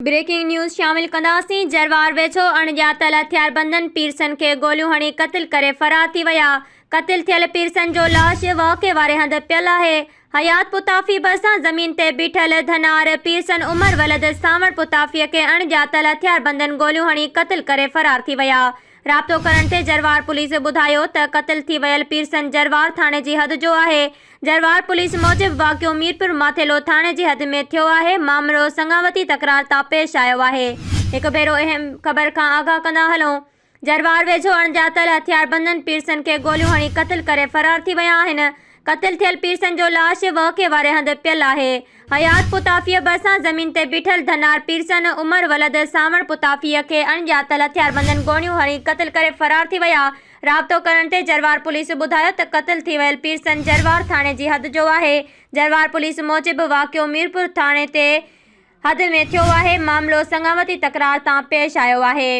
Breaking news شامل ڪنداسين، جروار ويجهو اڻڄاتل هٿياربندن پيرسن کي گوليون هڻي قتل ڪري فرار ٿي ويا، قتل ٿيل پيرسن جو لاش واقعي واري هنڌ پيل آهي، حيات پتافي ڀرسان زمين تي بيٺل ڌنار پيرسن عمر ولد سانوڻ پتافي کي اڻڄاتل هٿياربندن گوليون هڻي قتل ڪري فرار ٿي ويا، رابطو ڪرڻ تي جروار پوليس ٻڌايو ته قتل ٿي ويل پيرسن جروار ٿاڻي جي حد جو آهي، جروار پوليس موجب واقعو ميرپور ماٿيلو ٿاڻي جي حد ۾ ٿيو آهي، مامرو سڱاوتي تڪرار تان پيش آيو آهي. هڪ ڀيرو اهم خبر کان آگاهه ڪندا هلون، جروار ويجهو اڻڄاتل هٿياربندن پيرسن کي گوليون هڻي قتل ڪري فرار ٿي ويا آهن، قتل ٿيل پيرسن جو لاش واقعي واري هنڌ پيل آهي. حيات پتافيء ڀرسان زمين تي بيٺل ڌنار پيرسن عمر ولد سانوڻ پتافيء کي اڻڄاتل هٿياربندن گوليون هڻي قتل ڪري فرار ٿي ويا. رابطو ڪرڻ تي جروار پوليس ٻڌايو ته قتل ٿي ويل پيرسن جروار ٿاڻي جي حد جو آهي. جروار پوليس موجب واقعو ميرپور ٿاڻي تي حد ۾ ٿيو آهي، معاملو سڱاوتي تڪرار تان پيش آيو آهي.